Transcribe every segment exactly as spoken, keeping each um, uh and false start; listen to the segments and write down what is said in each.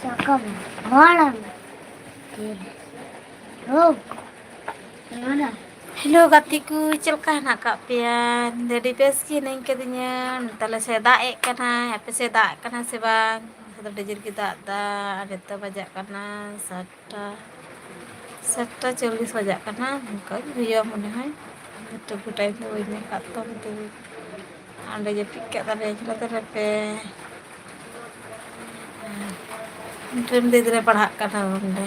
ᱥᱟᱠᱟᱢ ᱦᱚᱲᱟᱢ ᱨᱳᱜᱽ ᱦᱮᱞᱳ ᱜᱟᱛᱮ ᱠᱚ, ᱪᱮᱫ ᱞᱮᱠᱟ ᱦᱮᱱᱟᱜ ᱟᱠᱟᱫ ᱯᱮᱭᱟ? ᱤᱧ ᱫᱚ ᱟᱹᱰᱤ ᱵᱮᱥ ᱜᱮ ᱦᱤᱱᱟᱹᱧ ᱠᱟᱹᱫᱤᱧᱟ᱾ ᱛᱟᱦᱞᱮ ᱥᱮ ᱫᱟᱜ ᱮᱫ ᱠᱟᱱᱟᱭ, ᱟᱯᱮ ᱥᱮᱫ ᱫᱟᱜ ᱮᱫ ᱠᱟᱱᱟᱭ ᱥᱮ ᱵᱟᱝ? ᱱᱚᱛᱮ ᱫᱚ ᱟᱹᱰᱤ ᱡᱳᱨ ᱜᱮ ᱫᱟᱜ ᱮᱫᱟ᱾ ᱟᱨ ᱱᱤᱛᱚᱜ ᱵᱟᱡᱟᱜ ᱠᱟᱱᱟ ᱥᱟᱛᱴᱟ, ᱥᱟᱛᱴᱟ ᱪᱚᱞᱞᱤᱥ ᱵᱟᱡᱟᱜ ᱠᱟᱱᱟ᱾ ᱚᱱᱠᱟ ᱜᱮ ᱦᱩᱭᱩᱜᱼᱟ ᱢᱚᱱᱮ ᱦᱚᱭ᱾ ᱴᱩᱠᱩ ᱴᱟᱭᱤᱢ ᱫᱚ ᱵᱟᱹᱧ ᱧᱮᱞ ᱟᱠᱟᱫ ᱛᱟᱢ ᱛᱮ᱾ ᱚᱸᱰᱮ ᱡᱟᱹᱯᱤᱫ ᱠᱟᱜ ᱛᱟᱞᱮᱭᱟ, ᱧᱮᱞ ᱛᱟᱞᱮ ᱯᱮ᱾ ᱢᱤᱫᱴᱮᱱ ᱜᱤᱫᱽᱨᱟᱹ ᱯᱟᱲᱦᱟᱜ ᱠᱟᱱᱟ ᱚᱸᱰᱮ᱾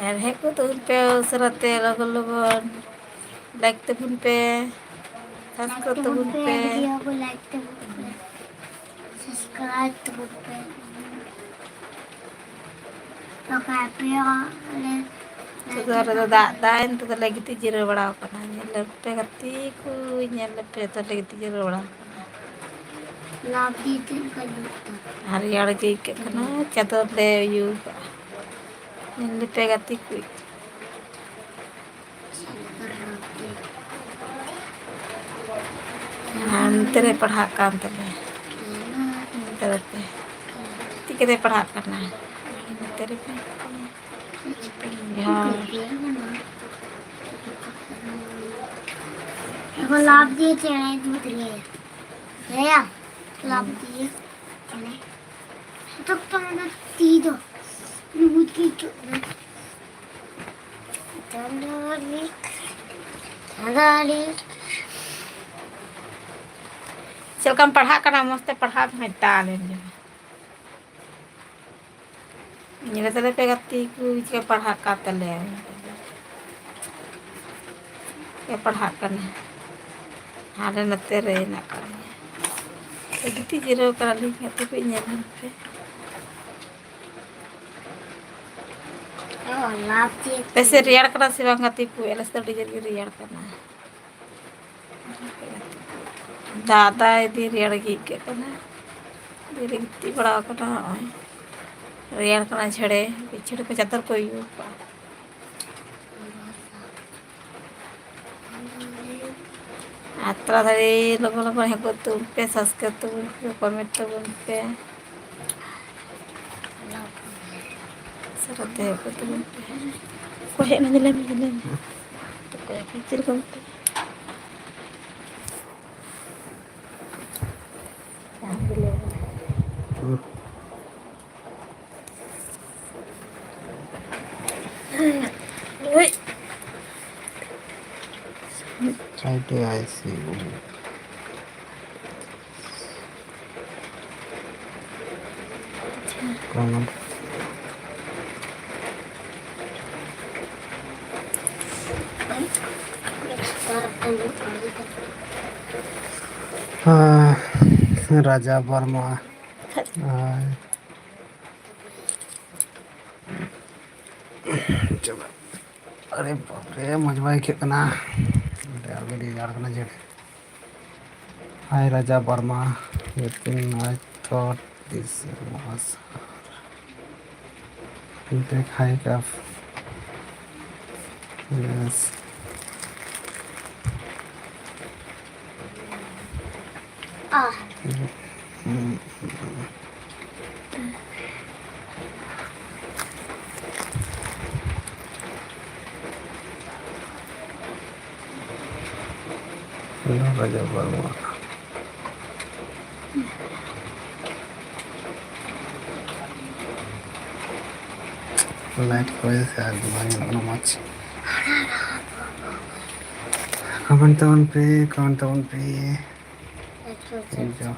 ᱟᱨ ᱦᱮᱡ ᱜᱚᱫᱚᱜ ᱯᱮ ᱩᱥᱟᱹᱨᱟ ᱛᱮ, ᱞᱚᱜᱚᱱ ᱞᱚᱜᱚᱱ᱾ ᱞᱟᱭᱤᱠ ᱛᱟᱵᱚᱱ ᱯᱮ, ᱥᱟᱵᱥᱠᱨᱟᱭᱤᱵ ᱛᱟᱵᱚᱱ ᱯᱮ᱾ ᱵᱷᱤᱰᱤᱭᱳ ᱠᱚ ᱞᱟᱭᱤᱠ ᱛᱟᱵᱚᱱ ᱯᱮ, ᱥᱟᱵᱥᱠᱨᱟᱭᱤᱵ ᱛᱟᱵᱚᱱ ᱯᱮ᱾ ᱵᱟᱠᱷᱟᱡ ᱟᱯᱮ ᱦᱚᱸ ᱟᱞᱮ ᱱᱤᱛᱚᱜ ᱫᱚ ᱟᱞᱮ ᱫᱚ ᱫᱟᱜ ᱫᱟᱭ, ᱱᱤᱛᱚᱜ ᱫᱚᱞᱮ ᱜᱤᱛᱤᱡ ᱡᱤᱨᱟᱹᱣ ᱵᱟᱲᱟ ᱟᱠᱟᱱᱟ᱾ ᱧᱮᱞ ᱞᱮᱯᱮ ᱜᱟᱛᱮ ᱠᱚ, ᱧᱮᱞ ᱞᱮᱯᱮ, ᱱᱤᱛᱚᱜ ᱞᱮ ᱜᱤᱛᱤᱡ ᱡᱤᱨᱟᱹᱣ ᱵᱟᱲᱟ ᱟᱠᱟᱱᱟ᱾ ᱞᱟᱵᱷ ᱫᱤᱭᱮ ᱪᱮᱫ ᱞᱮᱠᱟ ᱧᱩᱨᱩᱜ ᱠᱟᱱᱟ? ᱟᱨ ᱨᱮᱭᱟᱲ ᱜᱮ ᱟᱹᱭᱠᱟᱹᱜ ᱠᱟᱱᱟ, ᱪᱟᱫᱚᱨ ᱞᱮ ᱩᱭᱩ ᱠᱟᱜᱼᱟ᱾ ᱧᱮᱞ ᱞᱮᱯᱮ ᱜᱟᱛᱮ ᱠᱚ᱾ ᱦᱟᱱᱛᱮ ᱨᱮ ᱯᱟᱲᱦᱟᱜ ᱠᱟᱱ ᱛᱟᱞᱮᱭᱟ᱾ ᱦᱟᱱᱛᱮ ᱨᱮ ᱯᱮ᱾ ᱪᱮᱫ ᱠᱟᱛᱮ ᱯᱟᱲᱦᱟᱜ ᱠᱟᱱᱟ? ᱦᱟᱱᱛᱮ ᱨᱮ ᱯᱮ᱾ ᱡᱚᱦᱟᱨ᱾ ᱞᱟᱵᱷ ᱫᱤᱭᱮ ᱪᱮᱬᱮ ᱫᱩᱫ ᱞᱮ᱾ ᱦᱮᱸᱭᱟ? ᱞᱟᱵᱷ ᱫᱤᱭᱮ ᱪᱮᱬᱮ᱾ ᱛᱚᱠᱛᱚ ᱢᱟᱱᱮ ᱛᱤ ᱫᱚ ᱞᱩᱵᱩᱡ ᱜᱮ ᱟᱹᱭᱠᱟᱹᱜ ᱠᱟᱱᱟ᱾ ᱪᱮᱫ ᱞᱮᱠᱟᱢ ᱯᱟᱲᱦᱟᱜ ᱠᱟᱱᱟ? ᱢᱚᱡᱽ ᱛᱮ ᱯᱟᱲᱦᱟᱣ ᱢᱮ, ᱛᱟᱦᱞᱮ ᱧᱮᱞ ᱛᱟᱞᱮ ᱯᱮ ᱜᱟᱛᱮ ᱠᱚ, ᱪᱮᱫ ᱯᱟᱲᱦᱟᱜ ᱠᱟᱱ ᱛᱟᱞᱮᱭᱟ᱾ ᱪᱮᱫ ᱯᱟᱲᱦᱟᱜ ᱠᱟᱱᱟ? ᱦᱟᱸᱰᱮ ᱱᱚᱛᱮ ᱨᱮ ᱦᱮᱱᱟᱜ ᱠᱟᱜ ᱞᱤᱧᱟ᱾ ᱜᱤᱛᱤᱡ ᱡᱤᱨᱟᱹᱣ ᱠᱟᱱᱟᱞᱤᱧ, ᱜᱟᱛᱮ ᱠᱚ ᱧᱮᱞ ᱧᱮᱞ ᱯᱮ᱾ ᱯᱮᱥᱮ ᱨᱮᱭᱟᱲ ᱠᱟᱱᱟ ᱥᱮ ᱵᱟᱝ ᱜᱟᱛᱮ ᱠᱚ? ᱟᱞᱮ ᱥᱮᱫ ᱫᱚ ᱟᱹᱰᱤ ᱡᱳᱨ ᱜᱮ ᱨᱮᱭᱟᱲ ᱠᱟᱱᱟ᱾ ᱫᱟᱜ ᱫᱟᱭ, ᱟᱹᱰᱤ ᱨᱮᱭᱟᱲ ᱜᱮ ᱟᱹᱭᱠᱟᱹᱜ ᱠᱟᱱᱟ᱾ ᱟᱹᱰᱤ ᱜᱤᱛᱤᱡ ᱵᱟᱲᱟ ᱟᱠᱟᱱᱟ ᱱᱚᱜᱼᱚᱭ᱾ ᱨᱮᱭᱟᱲ ᱠᱟᱱᱟ ᱡᱷᱮᱲᱮ, ᱯᱤᱪᱷᱟᱹ ᱨᱮᱠᱚ ᱪᱟᱫᱚᱨ ᱠᱚ ᱟᱹᱭᱩ ᱠᱟᱜᱼᱟ᱾ ᱛᱟᱲᱟᱛᱟᱲᱤ ᱞᱚᱜᱚᱱ ᱞᱚᱜᱚᱱ ᱦᱮᱡ ᱜᱚᱫ ᱛᱟᱵᱚᱱ ᱯᱮ, subscribe ᱛᱟᱵᱚᱱ ᱯᱮ, comment ᱛᱟᱵᱚᱱ ᱯᱮ᱾ ᱥᱟᱨᱟᱛᱮ ᱦᱮᱡ ᱜᱚᱫ ᱛᱟᱵᱚᱱ ᱯᱮ᱾ ᱚᱠᱚᱭ ᱦᱮᱡ ᱮᱱᱟ? ᱧᱮᱞᱮ ᱢᱮ, ᱧᱮᱞᱮ ᱢᱮ᱾ ᱚᱠᱚᱭ ᱪᱮᱫ ᱞᱮᱠᱟ ᱢᱮᱛᱟᱭ? ᱳᱭ᱾ Side ᱟᱭ ᱥᱤ ᱤᱭᱩ᱾ ᱠᱚᱢᱚᱱ᱾ ᱦᱮᱸ, ᱨᱟᱡᱟ ᱵᱚᱨᱢᱟ᱾ ᱦᱮᱸ᱾ ᱪᱟᱞᱟᱜ᱾ ᱟᱨᱮ ᱵᱟᱯᱨᱮ, ᱢᱚᱡᱽ ᱵᱟᱭ ᱟᱹᱭᱠᱟᱹᱜ ᱠᱟᱱᱟ᱾ ᱟᱹᱰᱤ ᱟᱸᱴ ᱜᱮ ᱨᱮᱭᱟᱲ ᱠᱟᱱᱟ ᱡᱮ᱾ Hi, Raja Barma. You think I thought this was her? You take high cup. Yes. Ah. Hello, Raja Barma. Light ᱠᱚ ᱥᱮ ᱟᱨ ᱵᱟᱝ ᱧᱮᱞᱚᱜ ᱠᱟᱱᱟ ᱢᱚᱡᱽ᱾ Comment ᱛᱟᱵᱚᱱ ᱯᱮ, comment ᱛᱟᱵᱚᱱ ᱯᱮ᱾ Enjoy.